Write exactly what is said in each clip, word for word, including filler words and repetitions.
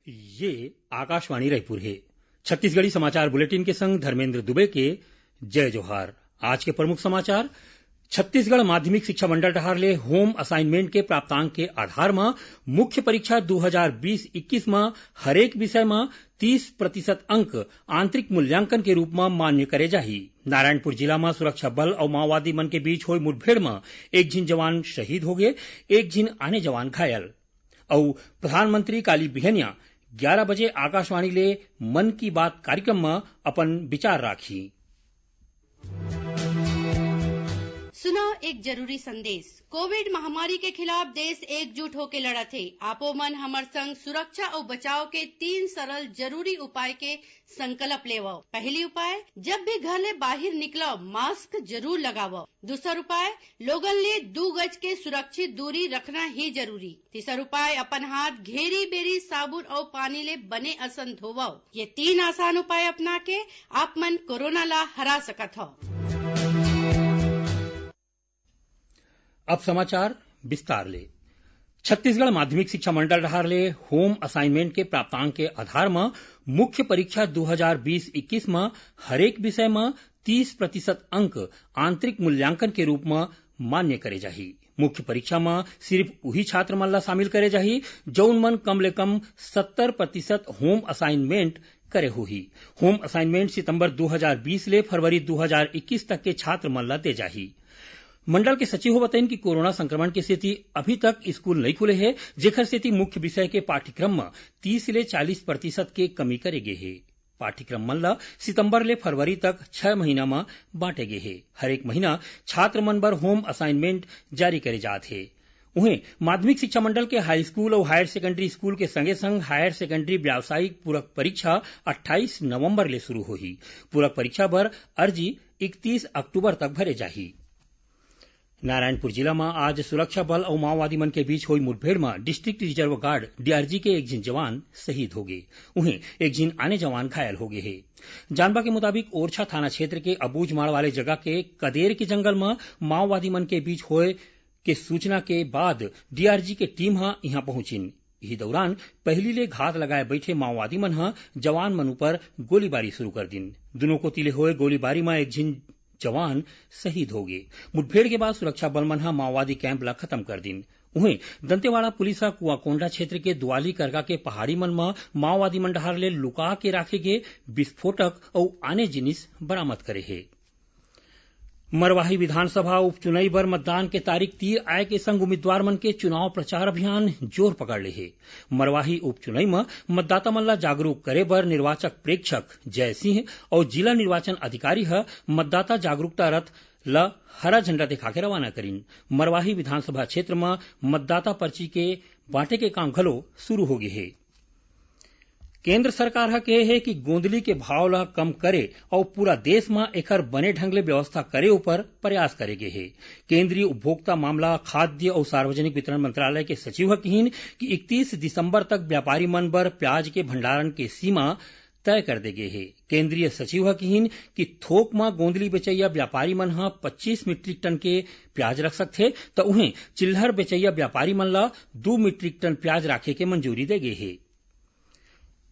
ये आकाशवाणी रायपुर हे। छत्तीसगढ़ी समाचार बुलेटिन के संग धर्मेंद्र दुबे के जय जोहार। आज के प्रमुख समाचार। छत्तीसगढ़ माध्यमिक शिक्षा मंडल डहार ले होम असाइनमेंट के प्राप्तांक के आधार म मुख्य परीक्षा दू हजार बीस इक्कीस म हरेक विषय म तीस प्रतिशत अंक आंतरिक मूल्यांकन के रूप म मान्य करे जाही। नारायणपुर जिला म सुरक्षा बल अउ माओवादी मन के बीच होय मुठभेड़ म एक झिन जवान शहीद होगे, एक झिन आने जवान घायल। अउ प्रधानमंत्री काली बिहनिया ग्यारा बजे आकाशवाणी ले मन की बात कार्यक्रम म अपन विचार राखही। सुनव एक जरूरी संदेश। कोविड महामारी के खिलाफ देश एकजुट होके लड़त हे। आपो मन हमर संग सुरक्षा अउ बचाव के तीन सरल जरूरी उपाय के संकल्प लेवव। पहली उपाय, जब भी घर ले बाहिर निकलव, मास्क जरूर लगावव। दूसर उपाय, लोगन ले दू गज के सुरक्षित दूरी रखना ही जरूरी। तीसर उपाय, अपन हाथ घेरी बेरी साबुन अउ पानी ले बने असन धोवव। ये तीन आसान उपाय अपना के आप मन कोरोना ला हरा सकत हव। अब समाचार विस्तार ले। छत्तीसगढ़ माध्यमिक शिक्षा मंडल डहार ले होम असाइनमेंट के प्राप्तांक के आधार म मुख्य परीक्षा दू हजार बीस इक्कीस म हरेक विषय म तीस प्रतिशत अंक आंतरिक मूल्यांकन के रूप म मान्य करे जाही। मुख्य परीक्षा म सिर्फ उही छात्र मन ला शामिल करे जाही, जउन मन कम ले कम सत्तर प्रतिशत होम असाइनमेंट करे होही। होम असाइनमेंट सितंबर दू हजार बीस ले फरवरी दू हजार इक्कीस तक के छात्र मन ला दे जाही। मंडल के सचिव ह बतइन कि कोरोना संक्रमण के सेती अभी तक स्कूल नइ खुले हे, जेखर सेती मुख्य विषय के पाठ्यक्रम म तीस ले चालीस प्रतिशत के कमी करे गे हे। पाठ्यक्रम मन ल सितंबर ले फरवरी तक छह महीना म बांटे गे हे। हरेक महीना छात्र मन बर होम असाइनमेंट जारी करे जात हे। उहें, माध्यमिक शिक्षा मंडल के हाई स्कूल अउ हायर सेकेंडरी स्कूल के संगे संग हायर सेकेंडरी व्यावसायिक पूरक परीक्षा अट्ठाईस नवंबर ले शुरू होही। पूरक परीक्षा बर अर्जी इकतीस अक्टूबर तक भरे जाही। नारायणपुर जिला म आज सुरक्षा बल अउ माओवादी मन के बीच होई मुठभेड़ म डिस्ट्रिक्ट रिजर्व गार्ड, डीआरजी, के एक झिन जवान शहीद होगे। उहें, एक झिन आने जवान घायल होगे हे। जानबा के मुताबिक, ओरछा थाना क्षेत्र के अबूझमाड़ वाले जगह के कदेर के जंगल म माओवादी मन के बीच होए के सूचना के बाद डीआरजी के टीम ह इहां पहुंचिन। इही दौरान पहिली ले घात लगाए बइठे माओवादी मन ह जवान मन ऊपर गोलीबारी शुरू कर दिन। दुनों कोति ले होए गोलीबारी म एक झिन जवान शहीद होगे। मुठभेड़ के बाद सुरक्षा बल मन ह माओवादी कैंप ल खत्म कर दिन। उहें, दंतेवाड़ा पुलिस ह कुआकोंडा क्षेत्र के दुआली करगा के पहाड़ी मन म माओवादी मन डहार ले लुका के राखे गे विस्फोटक अउ आने जिनिस बरामद करे हे। मरवाही विधानसभा उपचुनई बर मतदान के तारीख तीर आए के संग उम्मीदवार मन के चुनाव प्रचार अभियान जोर पकड़ ले हे। मरवाही उपचुनई म मतदाता मन ल जागरूक करे बर निर्वाचक प्रेक्षक जय सिंह अउ जिला निर्वाचन अधिकारी ह मतदाता जागरूकता रथ ल हरा झंडा दिखाके रवाना करिन। मरवाही विधानसभा क्षेत्र म मतदाता पर्ची के बांटे के काम घलो शुरू हो गे हे। केंद्र सरकार ह कहे हे कि गोंदली के भाव ल कम करे अउ पूरा देश म एखर बने ढंग ले व्यवस्था करे ऊपर प्रयास करे गे हे। केंद्रीय उपभोक्ता मामला, खाद्य अउ सार्वजनिक वितरण मंत्रालय के सचिव ह किहिन कि इकतीस दिसंबर तक व्यापारी मन बर प्याज के भंडारण के सीमा तय कर दे गे हे। केंद्रीय सचिव ह किहिन कि थोक म गोंदली बेचइया व्यापारी मन ह पच्चीस मीट्रिक टन के प्याज रख सकथे, त उहें चिल्हर बेचइया व्यापारी मन ल दू मीट्रिक टन प्याज राखे के मंजूरी दे गे हे।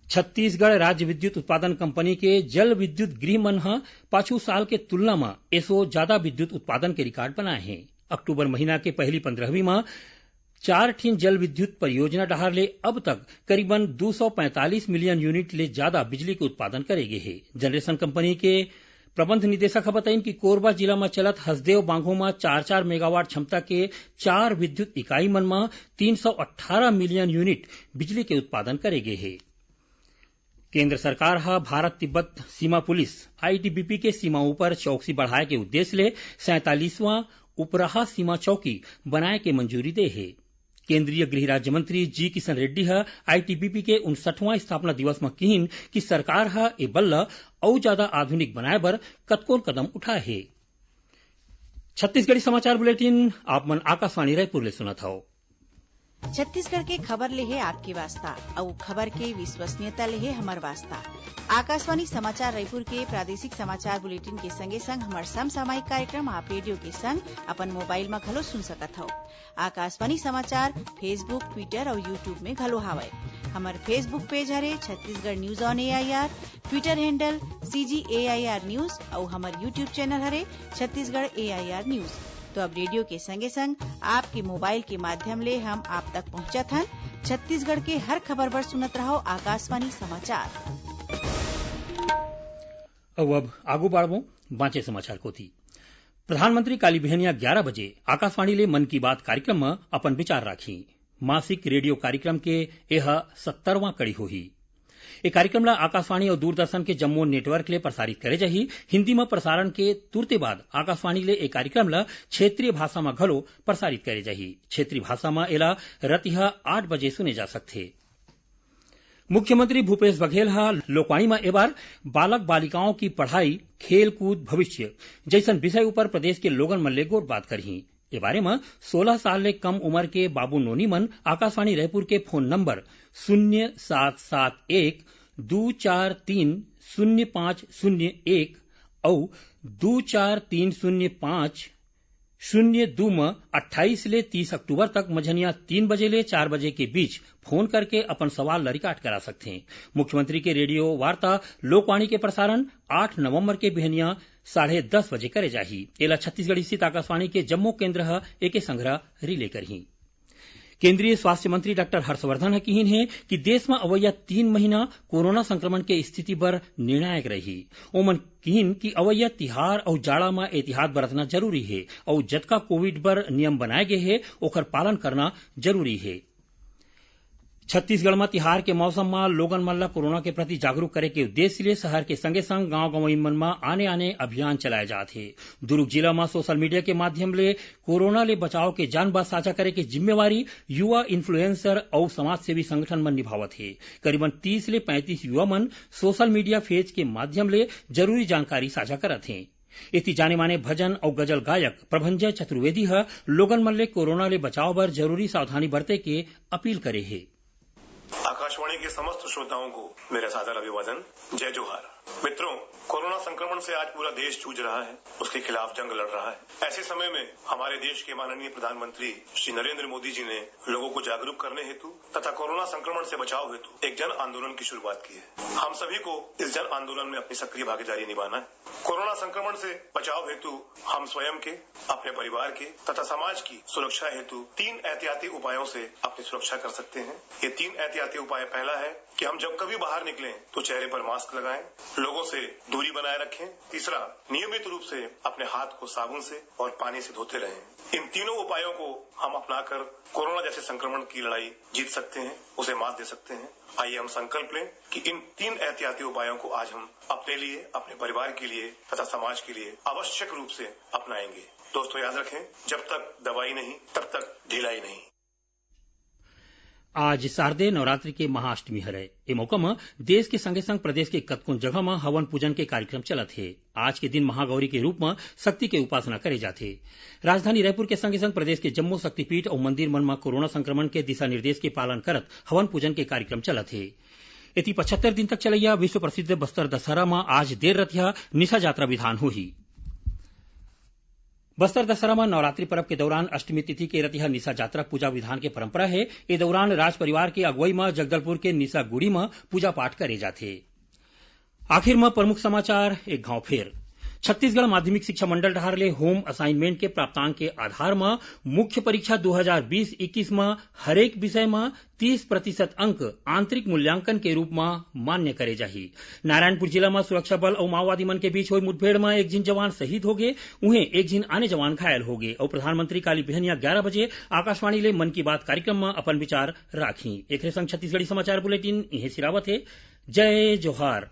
छत्तीसगढ़ राज्य विद्युत उत्पादन कंपनी के जल विद्युत गृह मन ह पाछू साल के तुलना म एसो जादा विद्युत उत्पादन के रिकॉर्ड बनाए हे। अक्टूबर महीना के पहली पंद्रहवीं म चार ठिन जल विद्युत परियोजना डहार ले अब तक करीबन दू सौ पैंतालीस मिलियन यूनिट ले जादा बिजली के उत्पादन करे गे हे। जनरेशन कंपनी के प्रबंध निदेशक ह बताइन कि कोरबा जिला म चलत हसदेव बांघो म चार चार मेगावाट क्षमता के चार विद्युत इकाई मन म तीन सौ अट्ठारह मिलियन यूनिट बिजली के उत्पादन करे गे हे। केंद्र सरकार ह भारत तिब्बत सीमा पुलिस, आईटीबीपी, के सीमा ऊपर चौकसी बढ़ाए के उद्देश्य ले सैंतालीसवां उपराहा सीमा चौकी बनाए के मंजूरी दे हे। केंद्रीय गृह राज्य मंत्री जी किशन रेड्डी ह आईटीबीपी के उनसठवां स्थापना दिवस म किहिन कि सरकार ह ए बल ल अउ जादा आधुनिक बनाए बर कतकोन कदम उठाए हे। छत्तीसगढ़ी समाचार बुलेटिन आप मन आकाशवाणी रायपुर ले सुनत हव। छत्तीसगढ़ के खबर ले हे आपके वास्ता, अउ खबर के विश्वसनीयता ले हे हमर वास्ता। आकाशवाणी समाचार रायपुर के प्रादेशिक समाचार बुलेटिन के संगे संग हमर समसामयिक कार्यक्रम आप रेडियो के संग अपन मोबाइल म घलो सुन सकत हव। आकाशवाणी समाचार Facebook, Twitter अउ YouTube में घलो हावय। हमर Facebook page हरे Chhattisgarh news on A I R, Twitter handle C G A I R news अउ हमर YouTube channel हरे Chhattisgarh A I R news। तो अब रेडियो के संगे संग आपके मोबाइल के माध्यम ले हम आप तक पहुंचत हन। छत्तीसगढ़ के हर खबर बर सुनत रहव आकाशवाणी समाचार। अउ अब आगू बढ़बो बांचे समाचार कोती। प्रधानमंत्री काली बिहनिया ग्यारह बजे आकाशवाणी ले मन की बात कार्यक्रम म अपन विचार राखी। मासिक रेडियो कार्यक्रम के एह सत्तरवां कड़ी होही। ए कार्यक्रम ल आकाशवाणी अउ दूरदर्शन के जम्मो नेटवर्क ले प्रसारित करे जाही। हिंदी म प्रसारण के तुरते बाद आकाशवाणी ले ए कार्यक्रम ल क्षेत्रीय भाषा म घलो प्रसारित करे जाही। क्षेत्रीय भाषा म एला रतिहा आठ बजे सुने जा सकथे। मुख्यमंत्री भूपेश बघेल ह लोकवाणी म ए बार बालक बालिकाओं की पढ़ाई, खेलकूद, भविष्य जइसन विषय ऊपर प्रदेश के लोगन मन ले गोठबात करही। ए बारे म सोलह साल ले कम उमर के बाबू नोनी मन आकाशवाणी रायपुर के फोन नंबर शून्य सात सात एक दू चार तीन शून्य पाँच शून्य एक अउ दू चार तीन शून्य पाँच शून्य दू म अट्ठाईस ले तीस अक्टूबर तक मझनिया तीन बजे ले चार बजे के बीच फोन करके अपन सवाल ल रिकॉर्ड करा सकथें। मुख्यमंत्री के रेडियो वार्ता लोकवाणी के प्रसारण आठ नवंबर के बिहनिया साढ़े दस बजे करे जाही। एला छत्तीसगढ़ स्थित आकाशवाणी के जम्मो केंद्र ह एके संघरा रिले करही। केंद्रीय स्वास्थ्य मंत्री डॉक्टर हर्षवर्धन ह किहीन हे कि देश म अवइया तीन महीना कोरोना संक्रमण के स्थिति बर निर्णायक रही। ओमन किहीन कि अवइया तिहार अउ जाड़ा म एहतियात बरतना जरूरी हे अउ जतका कोविड बर नियम बनाए गे हे, ओखर पालन करना जरूरी हे। छत्तीसगढ़ म तिहार के मौसम म लोगन मन ल कोरोना के प्रति जागरूक करे के उद्देश्य ले शहर के संगे संग गांव गंवई मन म आने आने अभियान चलाए जात हे। दुर्ग जिला म सोशल मीडिया के माध्यम ले कोरोना ले बचाव के जानबात साझा करे के जिम्मेवारी युवा इन्फ्लुएंसर अउ समाजसेवी संगठन मन निभावत हे। करीबन तीस ले पैंतीस युवा मन सोशल मीडिया पेज के माध्यम ले जरूरी जानकारी साझा करत हें। एती जाने माने भजन अउ गजल गायक प्रभंजय चतुर्वेदी ह लोगन मन ले कोरोना ले बचाव बर जरूरी सावधानी बरते के अपील करे हे। आकाशवाणी के समस्त श्रोताओं को मेरा सादर अभिवादन, जय जोहार। मित्रों, कोरोना संक्रमण से आज पूरा देश जूझ रहा है, उसके खिलाफ जंग लड़ रहा है। ऐसे समय में हमारे देश के माननीय प्रधानमंत्री श्री नरेंद्र मोदी जी ने लोगों को जागरूक करने हेतु तथा कोरोना संक्रमण से बचाव हेतु एक जन आंदोलन की शुरुआत की है। हम सभी को इस जन आंदोलन में अपनी सक्रिय भागीदारी निभाना है। कोरोना संक्रमण से बचाव हेतु हम स्वयं के, अपने परिवार के तथा समाज की सुरक्षा हेतु तीन एहतियाती उपायों से अपनी सुरक्षा कर सकते हैं। ये तीन एहतियाती उपाय, पहला है कि हम जब कभी बाहर निकलें तो चेहरे पर मास्क लगाएं, लोगों से दूरी बनाए रखें, तीसरा, नियमित रूप से अपने हाथ को साबुन से और पानी से धोते रहें। इन तीनों उपायों को हम अपनाकर कोरोना जैसे संक्रमण की लड़ाई जीत सकते हैं, उसे मात दे सकते हैं। आइए हम संकल्प लें कि इन तीन एहतियाती उपायों को आज हम अपने लिए, अपने परिवार के लिए तथा समाज के लिए आवश्यक रूप से अपनाएंगे। दोस्तों, याद रखें, जब तक दवाई नहीं, तब तक ढिलाई नहीं। आज शारदेय नवरात्रि के महाअष्टमी हरय। ए मौका म देश के संगे संग प्रदेश के कतकोन जगह म हवन पूजन के कार्यक्रम चलत हे। आज के दिन महागौरी के रूप म शक्ति के उपासना करे जाथे। राजधानी रायपुर के संगे संग प्रदेश के जम्मो शक्तिपीठ अउ मंदिर मन म कोरोना संक्रमण के दिशा निर्देश के पालन करत हवन पूजन के कार्यक्रम चलत हे। एती पचहत्तर दिन तक चलइया विश्व प्रसिद्ध बस्तर दशहरा म आज देर रतिहा निशा जात्रा विधान होही। बस्तर दशहरा म नवरात्रि पर्व के दौरान अष्टमी तिथि के रतिहा निशा जात्रा पूजा विधान के परंपरा हे। ए दौरान राज परिवार के अगुवई म जगदलपुर के निशा गुड़ी म पूजा पाठ करे जाथे। आखिर म प्रमुख समाचार एक घाव फेर। छत्तीसगढ़ माध्यमिक शिक्षा मंडल डहार ले होम असाइनमेंट के प्राप्तांक के आधार म मुख्य परीक्षा दू हजार बीस इक्कीस म हरेक विषय म तीस प्रतिशत अंक आंतरिक मूल्यांकन के रूप म मान्य करे जाही। नारायणपुर जिला म सुरक्षा बल अउ माओवादी मन के बीच होय मुठभेड़ म एक झिन जवान शहीद होगे, उहें एक झिन आने जवान घायल होगे अउ प्रधानमंत्री काली बिहनिया ग्यारह बजे आकाशवाणी ले मन की बात कार्यक्रम म अपन विचार राखही। एकरे संग छत्तीसगढ़ी समाचार बुलेटिन इहें सिरावत हे। जय जोहार।